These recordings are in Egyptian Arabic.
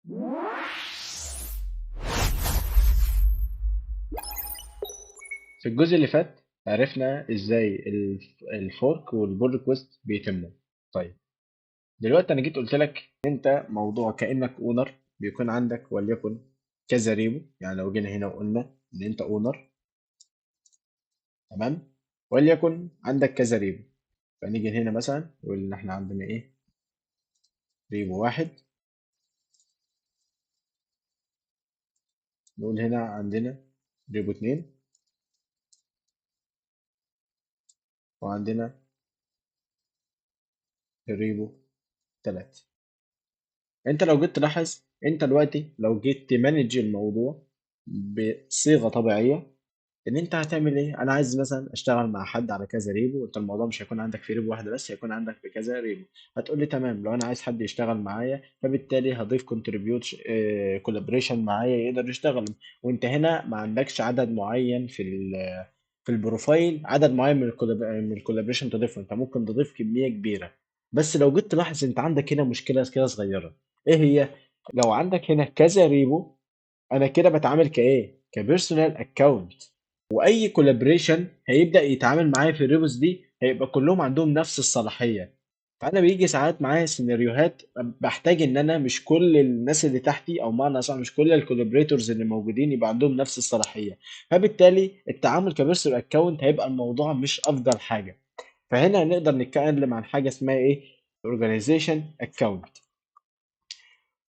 في الجزء اللي فات عرفنا ازاي ال fork وال pull request بيتموا. طيب دلوقتي انا جيت قلت لك انت موضوع كانك owner بيكون عندك وليكن كذا repo. يعني لو جينا هنا وقلنا ان انت owner، تمام، وليكن عندك كذا repo، فنيجي هنا مثلا نقول ان احنا عندنا ايه، repo واحد، نقول هنا عندنا repo 2، وعندنا repo 3. انت لو جيت تلاحظ انت دلوقتي لو جيت ت manage الموضوع بصيغة طبيعية ان انت هتعمل ايه؟ انا عايز مثلا اشتغل مع حد على كذا repo، وانت الموضوع مش هيكون عندك في repo واحدة بس، هيكون عندك في كذا repo. هتقول لي تمام، لو انا عايز حد يشتغل معايا فبالتالي هضيف contribute collaboration معايا يقدر يشتغل. وانت هنا ما عندكش عدد معين في ال profile، عدد معين من ال collaboration تضيفه، انت ممكن تضيف كمية كبيرة. بس لو جيت تلاحظ انت عندك هنا مشكلة كده صغيرة، ايه هي؟ لو عندك هنا كذا repo، انا كده بتعامل كايه؟ ك personal account، واي collaboration هيبدا يتعامل معايا في ال repos دي هيبقى كلهم عندهم نفس الصلاحية. فانا بيجي ساعات معايا سيناريوهات بحتاج ان انا مش كل الناس اللي تحتي، او معنى اصح مش كل ال collaborators اللي موجودين يبقى عندهم نفس الصلاحية، فبالتالي التعامل ك personal account هيبقى الموضوع مش افضل حاجة. فهنا نقدر نتكلم عن حاجة اسمها ايه؟ organization account.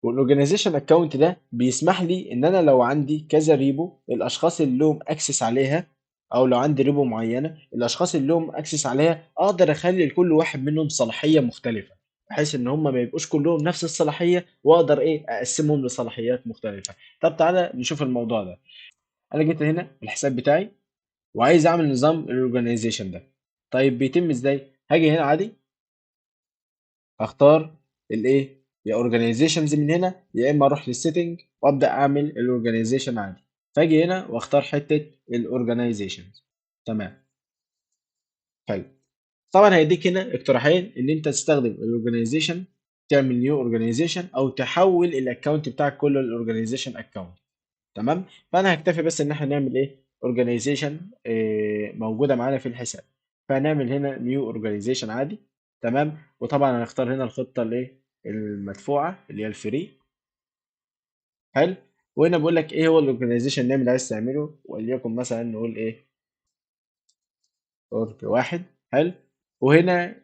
وال organization account ده بيسمح لي ان انا لو عندي كذا repo الاشخاص اللي لهم access عليها، او لو عندي repo معينة الاشخاص اللي لهم access عليها اقدر اخلي لكل واحد منهم صلاحية مختلفة، بحيث ان هم ما يبقوش كلهم نفس الصلاحية، واقدر ايه اقسمهم لصلاحيات مختلفة. طب تعالى نشوف الموضوع ده. انا جيت هنا الحساب بتاعي وعايز اعمل نظام ال organization ده. طيب بيتم ازاي؟ هاجي هنا عادي اختار الايه يا organizations من هنا، يا اما اروح لل setting وابدا اعمل ال organization عادي. فاجي هنا واختار حتة ال organizations. تمام، حلو. طبعا هيديك هنا اقتراحين، ان انت تستخدم ال organization تعمل new organization، او تحول ال account بتاعك كله لل organization account. تمام، فانا هكتفي بس ان احنا نعمل ايه organization موجودة معانا في الحساب. فهنعمل هنا new organization عادي. تمام، وطبعا هنختار هنا الخطة الايه المدفوعه اللي هي ال free. حلو، وهنا بقول لك ايه هو ال organization name اللي عايز تعمله، وليكن مثلا نقول ايه org واحد. حلو، وهنا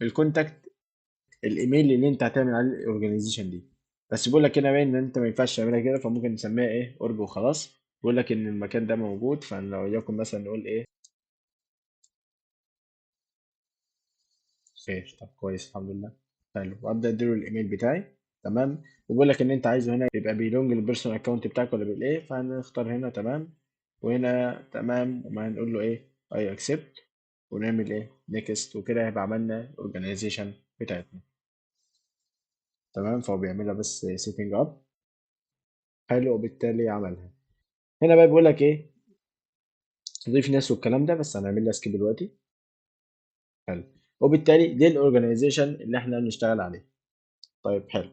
ال contact الايميل اللي انت هتعمل عليه ال organization دي، بس بيقول لك هنا باين ان انت ما ينفعش تعملها كده، فممكن نسميها ايه org وخلاص. بيقول لك ان المكان ده موجود، فلو يكن مثلا نقول ايه خير. طب كويس الحمد لله. حلو، وابدا اديله الايميل بتاعي. تمام، وبيقول لك ان انت عايزه هنا يبقى belong لل personal account بتاعك ولا بالايه، فهنختار هنا تمام، وهنا تمام، وما هنقول له ايه I accept، ونعمل ايه next، وكده هيبقى عملنا organization بتاعتنا. تمام، فهو بيعملها بس setting up. حلو، وبالتالي عملها. هنا بقى بيقول لك ايه تضيف ناس والكلام ده، بس هنعمل لها skip دلوقتي. حلو، وبالتالي دي ال organization اللي احنا بنشتغل عليه. طيب حلو،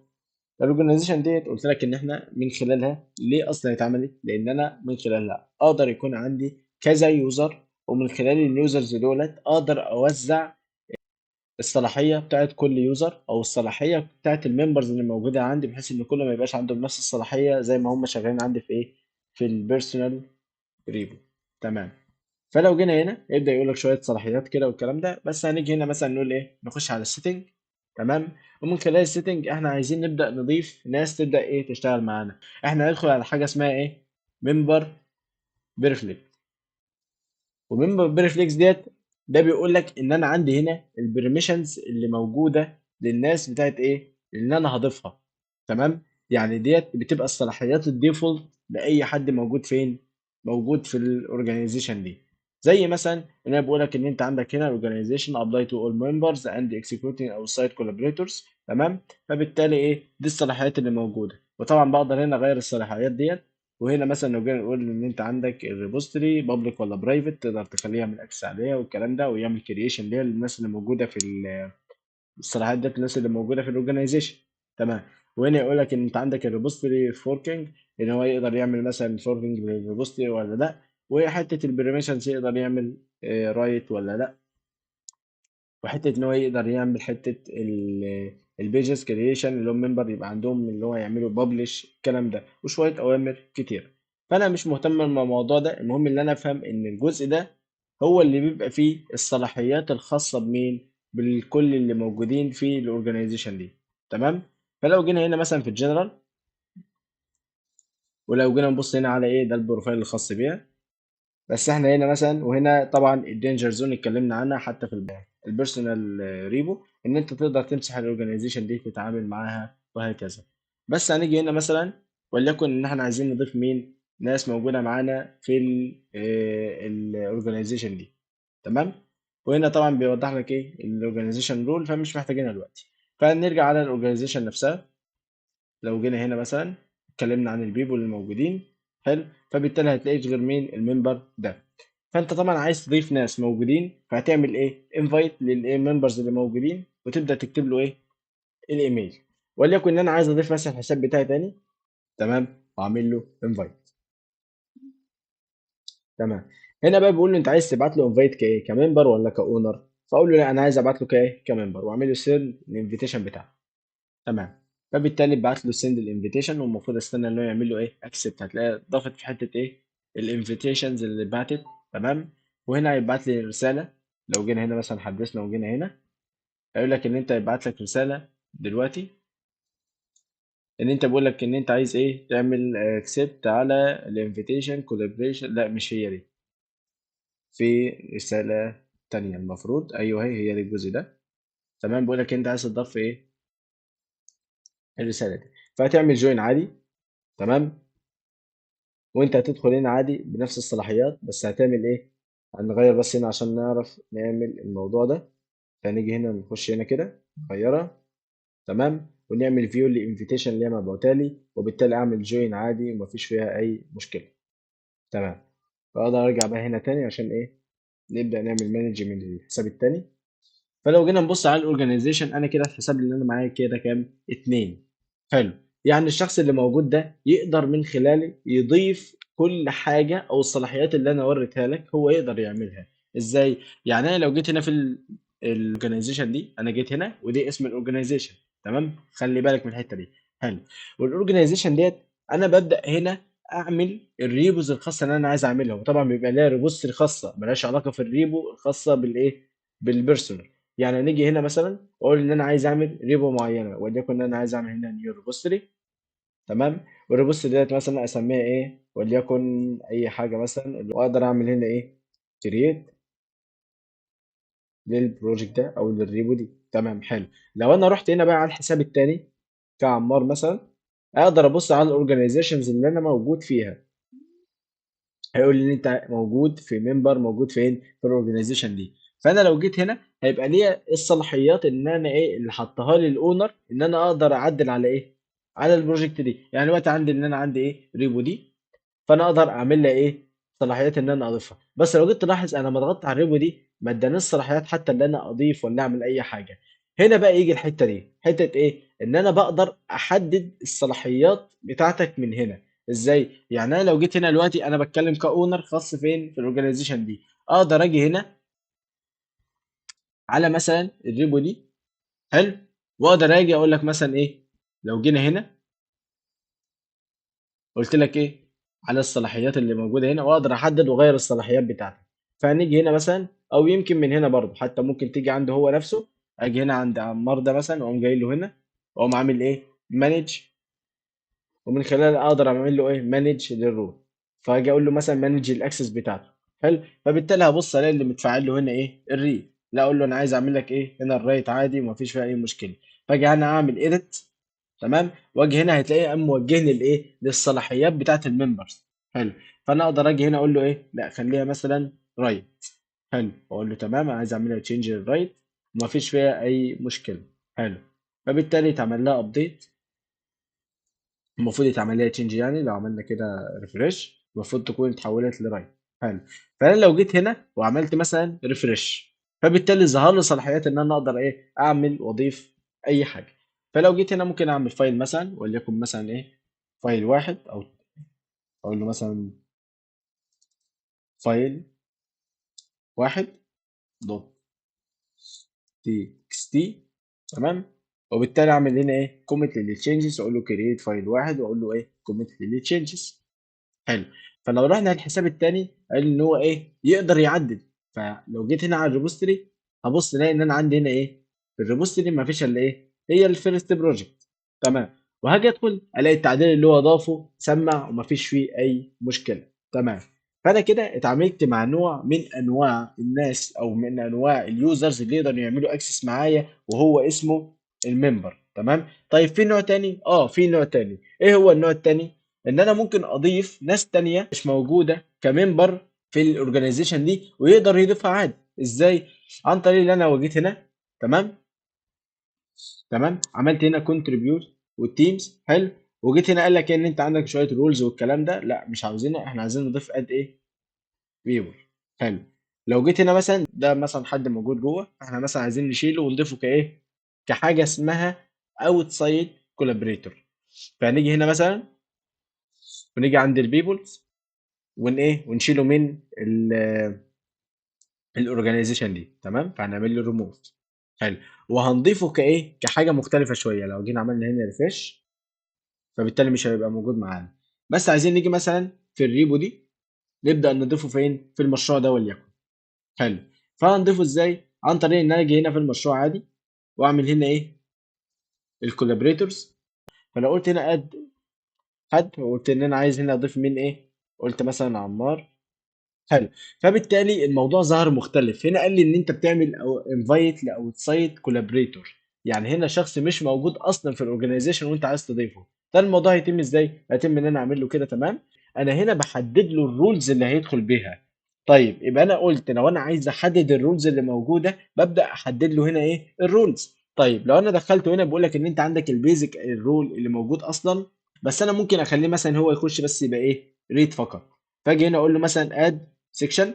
ال organization ديت قلت لك ان احنا من خلالها ليه اصلا اتعملت؟ لان انا من خلالها اقدر يكون عندي كذا user، ومن خلال ال users دولت اقدر اوزع الصلاحية بتاعت كل user، او الصلاحية بتاعت ال members اللي موجودة عندي، بحيث ان كل ما يبقاش عندهم نفس الصلاحية زي ما هم شغالين عندي في ايه، في ال personal repo. تمام، فلو جينا هنا يبدا يقول لك شوية صلاحيات كده والكلام ده، بس هنيجي هنا مثلا نقول ايه، نخش على ال setting. تمام، ومن خلال ال setting احنا عايزين نبدا نضيف ناس تبدا ايه تشتغل معانا. احنا هندخل على حاجة اسمها ايه member privilege، و member privilege ديت ده بيقول لك ان انا عندي هنا ال permissions اللي موجودة للناس بتاعت ايه اللي انا هضيفها. تمام، يعني ديت بتبقى الصلاحيات ال default لاي حد موجود فين، موجود في ال organization دي. زي مثلا ان انا بقول لك ان انت عندك هنا organization apply to all members and executing outside collaborators. تمام، فبالتالي ايه دي الصلاحيات اللي موجودة، وطبعا بقدر هنا اغير الصلاحيات ديت. وهنا مثلا لو جينا نقول ان انت عندك ال repository public ولا private، تقدر تخليها من access عليها والكلام ده، ويعمل creation ليها للناس اللي موجودة في الصلاحيات ديت، الناس اللي موجودة في ال organization. تمام، وهنا يقول لك ان انت عندك ال repository forking، ان هو يقدر يعمل مثلا forking لل repository ولا لا، وحتة ال permissions يقدر يعمل write ولا لا، وحتة ان هو يقدر يعمل حتة ال pages creation اللي هم member يبقى عندهم اللي هو يعملوا publish الكلام ده، وشوية اوامر كتير. فانا مش مهتم بالموضوع ده، المهم ان انا افهم ان الجزء ده هو اللي بيبقى فيه الصلاحيات الخاصة بمين، بالكل اللي موجودين في ال organization دي. تمام. فلو جينا هنا مثلا في الجنرال، ولو جينا نبص هنا على ايه، ده ال profile الخاص بيها. بس احنا هنا مثلا، وهنا طبعا ال danger zone اتكلمنا عنها حتى في ال personal repo، ان انت تقدر تمسح ال organization دي تتعامل معاها وهكذا. بس هنيجي هنا مثلا، وليكن ان احنا عايزين نضيف مين، ناس موجودة معانا في ال organization دي. تمام. وهنا طبعا بيوضح لك ايه ال organization role، فمش محتاجينها دلوقتي. فنرجع على ال organization نفسها. لو جينا هنا مثلا اتكلمنا عن ال people الموجودين، حلو، فبالتالي هتلاقيش غير مين، ال member ده. فانت طبعا عايز تضيف ناس موجودين، فهتعمل ايه، invite للايه members اللي موجودين، وتبدا تكتب له ايه، الايميل. وليكن ان انا عايز اضيف مثلا الحساب بتاعي تاني، تمام، واعمل له invite. تمام. هنا بقى بيقول له انت عايز تبعت له invite كايه، ك member ولا ك owner؟ فاقول له لا، انا عايز ابعت له كايه، ك member، واعمل له send ال invitation بتاعه. تمام. فبالتالي بعت له send ال invitation، والمفروض استنى ان هو يعمل له ايه، accept. هتلاقي ضافت في حتة ايه، ال invitations اللي بعتت. تمام. وهنا هيبعت لي رسالة. لو جينا هنا مثلا حدثنا وجينا هنا، هيقول لك ان انت هيبعت لك رسالة دلوقتي، ان انت بيقول لك ان انت عايز ايه، تعمل accept على ال invitation collaboration. لا مش هي دي، في رسالة تانية المفروض. ايوه هي دي الجزء ده. تمام. بيقول لك انت عايز تضيف ايه، الرسالة دي، فهتعمل join عادي. تمام. وانت هتدخل هنا عادي بنفس الصلاحيات، بس هتعمل ايه، هنغير بس هنا عشان نعرف نعمل الموضوع ده. فنيجي هنا نخش هنا كده نغيرها. تمام. ونعمل view لل invitation اللي هي مبعوتها لي، وبالتالي اعمل join عادي ومفيش فيها اي مشكلة. تمام. فاقدر ارجع بقى هنا تاني عشان ايه، نبدا نعمل manage من الحساب التاني. فلو جينا نبص على ال organization، انا كده الحساب اللي انا معايا كده كام، 2. حلو. يعني الشخص اللي موجود ده يقدر من خلالي يضيف كل حاجة، او الصلاحيات اللي انا وريتها لك هو يقدر يعملها. ازاي؟ يعني انا لو جيت هنا في ال organization دي، انا جيت هنا ودي اسم ال organization. تمام. خلي بالك من الحتة دي. حلو. وال organization ديت انا ببدا هنا اعمل ال repos الخاصة اللي انا عايز اعملها، وطبعا بيبقى لها repository خاصة ملهاش علاقة في ال repo الخاصة بالايه، بال personal. يعني نيجي هنا مثلا واقول ان انا عايز اعمل repo معينة، وليكن ان انا عايز اعمل هنا new repository. تمام. وال repository ديت مثلا اسميها ايه، وليكن اي حاجة مثلا، واقدر اعمل هنا ايه، create لل project ده او لل repo دي. تمام. حلو. لو انا رحت هنا بقى على الحساب التاني كعمار مثلا، اقدر ابص على ال organizations اللي انا موجود فيها. هيقول لي ان انت موجود في member، موجود فين، في ال organization دي. فانا لو جيت هنا هيبقى ليا الصلاحيات ان انا ايه اللي حطها لي ال owner، ان انا اقدر اعدل على ايه، على ال project دي. يعني دلوقتي عندي ان انا عندي ايه، repo دي، فانا اقدر اعمل لها ايه، صلاحيات ان انا اضيفها. بس لو جيت تلاحظ انا لما ضغطت على ال repo دي ما ادانيش صلاحيات حتى ان انا اضيف ولا اعمل اي حاجة. هنا بقى يجي الحتة دي، حتة ايه، ان انا بقدر احدد الصلاحيات بتاعتك من هنا. ازاي؟ يعني انا لو جيت هنا دلوقتي انا بتكلم ك owner خاص فين، في ال organization دي، اقدر اجي هنا على مثلا ال repo دي. حلو. واقدر اجي اقول لك مثلا ايه، لو جينا هنا قلت لك ايه على الصلاحيات اللي موجودة هنا، واقدر احدد واغير الصلاحيات بتاعتي. فهنيجي هنا مثلا، او يمكن من هنا برضه حتى ممكن تيجي عنده هو نفسه، اجي هنا عند عمار ده مثلا واقوم جاي له هنا واقوم عامل ايه، manage، ومن خلال اقدر اعمل له ايه، manage لل role. فاجي اقول له مثلا manage ال access بتاعته. حلو. فبالتالي هبص الاقي اللي متفعل له هنا ايه، ال read. لا اقول له انا عايز اعمل لك ايه هنا ال write عادي ومفيش فيها اي مشكلة. فاجي انا اعمل edit. تمام. واجي هنا هتلاقيه قام موجهني لايه، للصلاحيات بتاعت ال members. حلو. فانا اقدر اجي هنا اقول له ايه، لا خليها مثلا write. حلو. اقول له تمام انا عايز اعملها change لل write ومفيش فيها اي مشكلة. حلو. فبالتالي اتعمل لها update، المفروض يتعمل لها change. يعني لو عملنا كده refresh المفروض تكون اتحولت ل write. حلو. فانا لو جيت هنا وعملت مثلا refresh، فبالتالي ظهر لي صلاحيات ان انا اقدر ايه، اعمل واضيف اي حاجة. فلو جيت هنا ممكن اعمل file مثلا، وليكن مثلا ايه file واحد، او اقول له مثلا file واحد dot txt. تمام، وبالتالي اعمل هنا ايه commit لل changes، اقول له create file واحد، واقول له ايه commit لل changes. حلو. فلو رحنا للحساب الثاني قال ان هو ايه يقدر يعدل. فلو جيت هنا على ال repository هبص الاقي ان انا عندي هنا ايه في ال repository ما فيش الا ايه هي ال first project. تمام، وهاجي ادخل الاقي التعديل اللي هو اضافه سمع وما فيش فيه اي مشكلة. تمام، فانا كده اتعاملت مع نوع من انواع الناس او من انواع ال users اللي يقدروا يعملوا access معايا، وهو اسمه ال member. تمام، طيب في نوع تاني؟ في نوع تاني. ايه هو النوع التاني؟ ان انا ممكن اضيف ناس تانية مش موجودة ك member في ال organization دي ويقدر يضيفها عادي. ازاي؟ عن طريق ان انا لو جيت هنا، تمام تمام، عملت هنا contribute وال teams. حلو، وجيت هنا قال لك ان انت عندك شوية roles والكلام ده، لا مش عاوزينها، احنا عايزين نضيف add ايه people. حلو، لو جيت هنا مثلا ده مثلا حد موجود جوه، احنا مثلا عايزين نشيله ونضيفه كايه كحاجة اسمها outside collaborator. فهنيجي هنا مثلا ونيجي عند ال peoples ون ايه ونشيله من ال organization دي. تمام، فهنعمل له ريموف. حلو، وهنضيفه كايه كحاجة مختلفة شوية. لو جينا عملنا هنا refresh فبالتالي مش هيبقى موجود معانا. بس عايزين نيجي مثلا في ال repo دي نبدا نضيفه فين؟ في المشروع ده وليكن. حلو، فهنضيفه ازاي؟ عن طريق ان انا اجي هنا في المشروع عادي واعمل هنا ايه ال collaborators. فلو قلت هنا add حد وقلت ان انا عايز هنا اضيف مين ايه، قلت مثلا عمار. حلو، فبالتالي الموضوع ظهر مختلف. هنا قال لي ان انت بتعمل invite ل outside collaborator، يعني هنا شخص مش موجود اصلا في ال organization وانت عايز تضيفه. ده الموضوع هيتم ازاي؟ هيتم ان انا اعمل له كده. تمام، انا هنا بحدد له ال roles اللي هيدخل بيها. طيب يبقى انا قلت لو انا عايز احدد ال roles اللي موجودة ببدا احدد له هنا ايه ال roles. طيب لو انا دخلته هنا بيقول لك ان انت عندك ال basic ال role اللي موجود اصلا، بس انا ممكن اخليه مثلا هو يخش بس يبقى ايه read فقط. فاجي هنا اقول له مثلا add section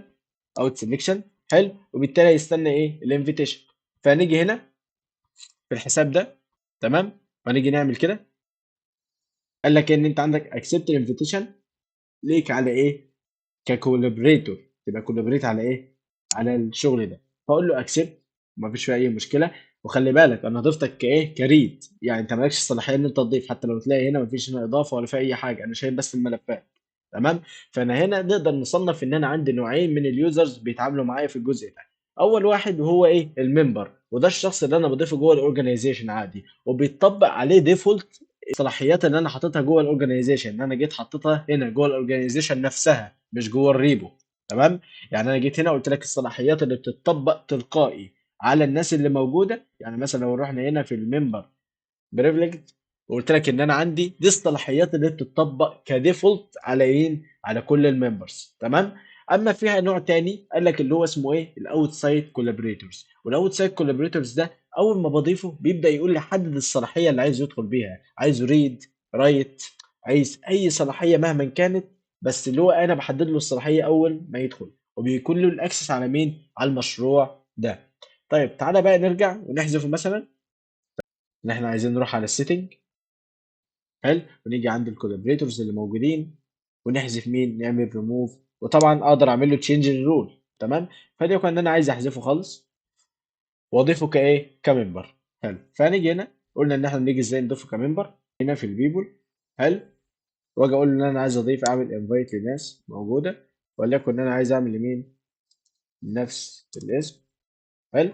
او selection. حلو، وبالتالي هيستنى ايه ال invitation. فهنيجي هنا في الحساب ده، تمام، وهنيجي نعمل كده. قال لك ان انت عندك accept invitation ليك على ايه ك collaborator، تبقى collaborate على ايه على الشغل ده. فاقول له accept، مفيش فيه اي مشكلة. وخلي بالك انا ضفتك كايه ك read، يعني انت مالكش الصلاحية ان انت تضيف، حتى لو تلاقي هنا مفيش هنا اضافه ولا في اي حاجة، انا شايف بس الملفات. تمام، فانا هنا نقدر نصنف ان انا عندي نوعين من ال users بيتعاملوا معايا في الجزء ده. اول واحد وهو ايه ال member، وده الشخص اللي انا بضيفه جوه ال organization عادي، وبيتطبق عليه default الصلاحيات اللي انا حاططها جوه ال organization، ان انا جيت حطيتها هنا جوه ال organization نفسها مش جوه ال repo. تمام، يعني انا جيت هنا قلت لك الصلاحيات اللي بتطبق تلقائي على الناس اللي موجودة. يعني مثلا لو رحنا هنا في ال member privilege وقلت لك ان انا عندي دي الصلاحيات اللي بتطبق ك default على ايه على كل ال members. تمام، اما فيها نوع تاني قال لك اللي هو اسمه ايه ال outside collaborators. وال outside collaborators ده اول ما بضيفه بيبدا يقول لي حدد الصلاحية اللي عايز يدخل بيها، عايز read write، عايز اي صلاحية مهما كانت، بس اللي هو انا بحدد له الصلاحية اول ما يدخل، وبيكون له ال access على مين؟ على المشروع ده. طيب تعالى بقى نرجع ونحذفه مثلا، ان احنا عايزين نروح على ال setting. حلو، ونيجي عند ال collaborators اللي موجودين ونحذف مين؟ نعمل ريموف، وطبعا اقدر اعمل له change لل role. تمام، فدي كان انا عايز احذفه خالص واضيفه كايه ك member. حلو، فهنيجي هنا قلنا ان احنا بنيجي ازاي نضيفه ك member هنا في ال people. حلو، واجي اقول ان انا عايز اضيف اعمل invite لناس موجودة، وليكن ان انا عايز اعمل لمين نفس الاسم. حلو،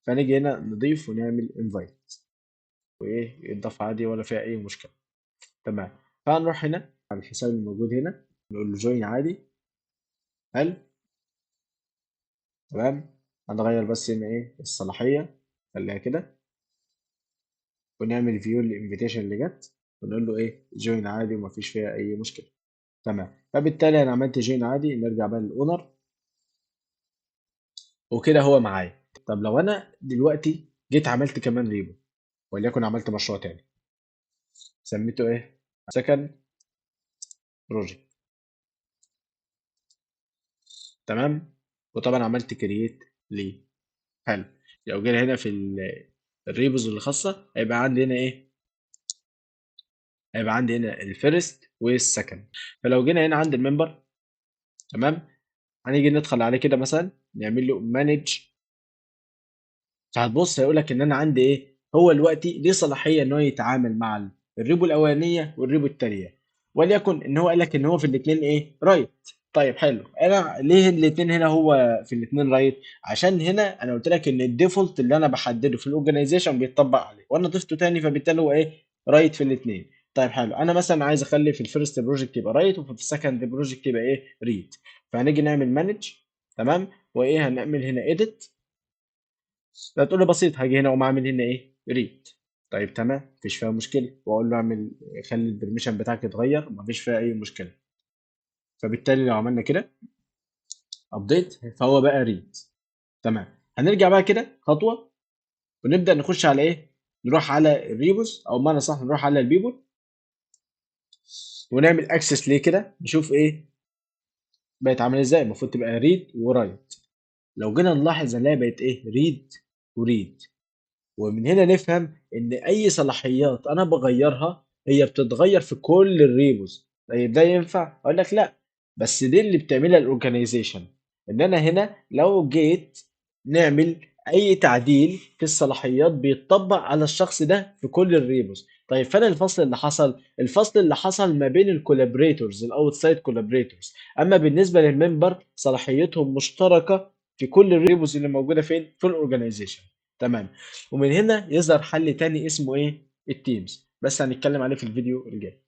فنيجي هنا نضيف ونعمل invite وايه يتضاف عادي ولا فيها اي مشكلة. تمام، فهنروح هنا على الحساب الموجود هنا نقول له join عادي. حلو، تمام، هنغير بس هنا ايه الصلاحية، خليها كده، ونعمل view لل invitation اللي جت ونقول له ايه join عادي ومفيش فيها اي مشكلة. تمام، فبالتالي انا عملت join عادي. نرجع بقى لل owner وكده هو معايا. طب لو انا دلوقتي جيت عملت كمان repo، وليكن عملت مشروع تاني سميته ايه second project. تمام، وطبعا عملت create ليه. حلو، لو جينا هنا في ال repos اللي خاصة، هيبقى عندي هنا ايه؟ هيبقى عندي هنا ال first وال second. فلو جينا هنا عند ال member، تمام، هنيجي ندخل عليه كده مثلا نعمل له manage، فهتبص هيقول لك ان انا عندي ايه؟ هو دلوقتي ليه صلاحية ان هو يتعامل مع ال repo الاولانية وال repo الثانية، وليكن ان هو قال لك ان هو في الاثنين ايه؟ write. طيب حلو، انا ليه الاثنين هنا هو في الاثنين write؟ عشان هنا انا قلت لك ان ال default اللي انا بحدده في ال organization بيتطبق عليه، وانا ضفته تاني فبالتالي هو ايه؟ write في الاثنين. طيب حلو، انا مثلا عايز اخلي في ال first project يبقى write وفي ال second project يبقى ايه؟ read. فهنيجي نعمل manage، تمام، وايه؟ هنعمل هنا edit. هتقول لي بسيط، هاجي هنا اقوم اعمل هنا ايه؟ read. طيب تمام، مفيش فيها مشكلة، واقول له اعمل خلي ال permission بتاعك يتغير، مفيش فيها اي مشكلة. فبالتالي لو عملنا كده update فهو بقى read. تمام، هنرجع بقى كده خطوة ونبدا نخش على ايه؟ نروح على ال repos، او بمعنى صح نروح على ال people ونعمل access ليه كده، نشوف ايه بقت عامله ازاي. المفروض تبقى read و write. لو جينا نلاحظ هنلاقي بقت ايه؟ read و read. ومن هنا نفهم ان اي صلاحيات انا بغيرها هي بتتغير في كل ال repos. طيب ده ينفع؟ اقول لك لا، بس دي اللي بتعملها ال organization، ان انا هنا لو جيت نعمل اي تعديل في الصلاحيات بيتطبق على الشخص ده في كل ال repos. طيب فين الفصل اللي حصل؟ الفصل اللي حصل ما بين ال collaborators، ال outside collaborators. اما بالنسبة لل member صلاحيتهم مشتركة في كل ال repos اللي موجودة فين؟ في ال organization. تمام، ومن هنا يظهر حل تاني اسمه ايه؟ ال teams، بس هنتكلم عليه في الفيديو الجاي.